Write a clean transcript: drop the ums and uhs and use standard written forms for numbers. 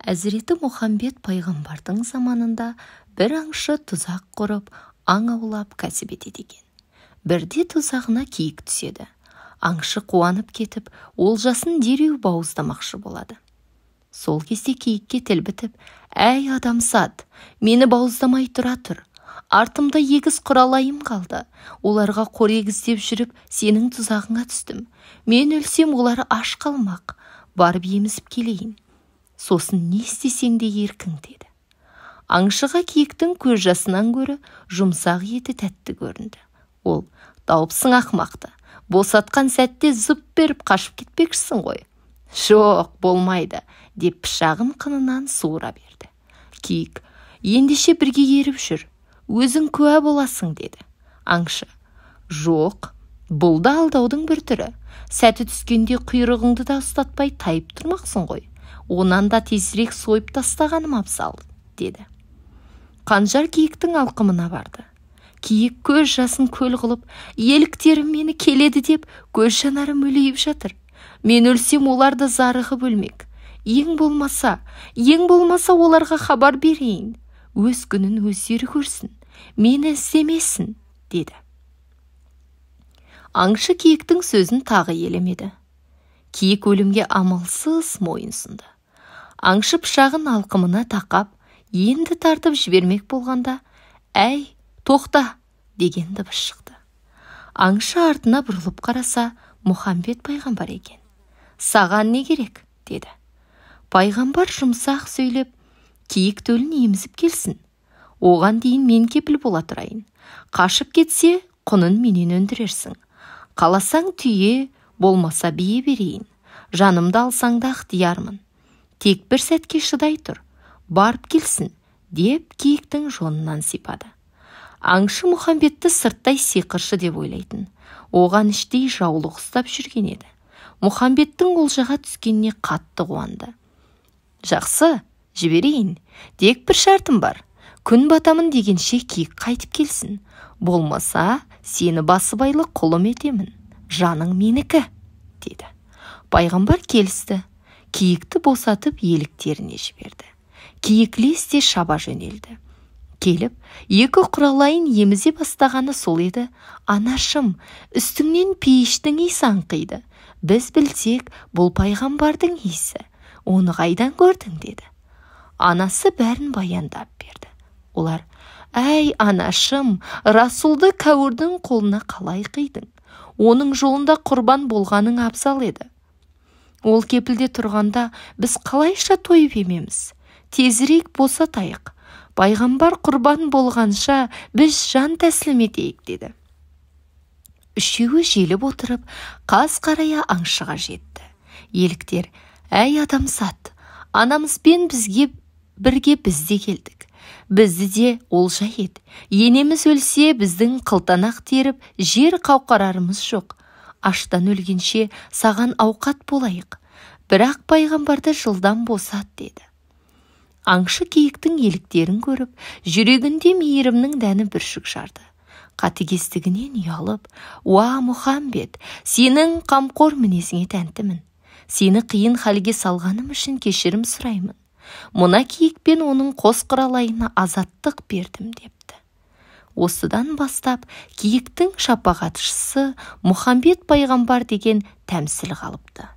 Әзіреті Мұхаммед пайғамбардың заманында бір аңшы тұзақ құрып, аң аулап кәсіп етеді екен. Бірде тұзағына киік түседі. Аңшы қуанып кетіп, олжасын дереу бауыздамақшы болады. Сол кезде киікке тіл бітіп, «Әй, адамзат, мені бауыздамай тұра тұр. Артымда егіз құралайым қалды. Оларға қорек іздеп жүріп, сенің тұзағыңа түстім. Мен өлсем, олар аш қалмақ. Барып емізіп келейін. Сосын не істесең де еркің», деді. Аңшыға киіктің көз жасынан гөрі жұмсақ еті тәтті көрінді. Ол, «Тауыпсың ақымақты. Босатқан сәтте зып беріп қашып кетпекшісің ғой. Жоқ, болмайды», деп пышағын қынынан суыра берді. Киік, «Ендеше бірге еріп жүр, өзің куә боласың», деді. Аңшы, «Жоқ, бұл да алдаудың бір түрі. Сәті түскенде құйрығыңды да ұстатпай тайып тұрмақсың ғой. Онан да тезірек сойып тастағаным абзал», деді. Қанжар киіктің алқымына барды. Киік көз жасын көл қылып, «Еліктерім мені келеді деп көз жанарым өлейіп жатыр. Мен өлсем, олар да зарығып өлмек. Ең болмаса, ең болмаса оларға хабар берейін. Өз күнін өздері көрсін, мені іздемесін», деді. Аңшы киіктің сөзін тағы елемеді. Киік өлімге амалсыз мойын ұсынды. Аңшы пышағын алқымына тақап, енді тартып жібермек болғанда, «Әй, тоқта!» деген дыбыс шықты. Аңшы артына бұрылып қараса, Мұхаммед пайғамбар екен. «Саған не керек?» деді. Пайғамбар жұмсақ сөйлеп, «Киік төлін емізіп келсін. Оған дейін мен кепіл бола тұрайын. Қашып кетсе, құнын менен өндірерсің. Қаласаң түйе, болмаса бие берейін. Жанымды алсаң да ықтиярмын. Тек бір сәтке шыдай тұр. Барып келсін», деп киіктің жонынан сипады. Аңшы Мұхаммедті сырттай сиқыршы деп ойлайтын. Оған іштей жаулық ұстап жүрген еді. Мұхаммедтің олжаға түскеніне қатты қуанды. «Жақсы, жіберейін. Тек бір шартым бар. Күн батамын дегенше киік қайтып келсін. Болмаса, сені басыбайлы құлым етемін. Жаның менікі», деді. Пайғамбар келісті. Киікті босатып еліктеріне жіберді. Киік лезде шаба жөнелді. Келіп, екі құралайын емізе бастағаны сол еді, «Анашым, үстіңнен пейіштің иісі аңқиды. Біз білсек, бұл пайғамбардың иісі. Оны қайдан көрдің?» деді. Анасы бәрін баяндап берді. Олар, «Әй, анашым, Расулды кәуірдің қолына қалай қидың? Оның жолында құрбан болғаның абзал еді. Ол кепілде тұрғанда біз қалайша тойып емеміз? Тезірек босатайық. Пайғамбар құрбан болғанша біз жан тәсілім етейік», деді. Үшеуі желіп отырып, қас қарая аңшыға жетті. Еліктер, «Әй, адамзат, анамызбен бізге бірге біз де келдік. Бізді де олжа ет. Енеміз өлсе, біздің қылтанақ теріп, жер қауқарарымыз жоқ. Аштан өлгенше саған ауқат болайық. Бірақ пайғамбарды жылдам босат», деді. Аңшы киіктің еліктерін көріп, жүрегінде мейірімнің дәні бүршік жарды. Қатыгездігінен ұялып, «Уа, Мұхаммед, сенің қамқор мінезіңе тәнтімін. Сені қиын халге салғаным үшін кешірім сұраймын. Мына киікпен оның қос құралайына азаттық бердім», депті. Осыдан бастап киіктің шапағатшысы Мұхаммед пайғамбар деген тәмсіл қалыпты.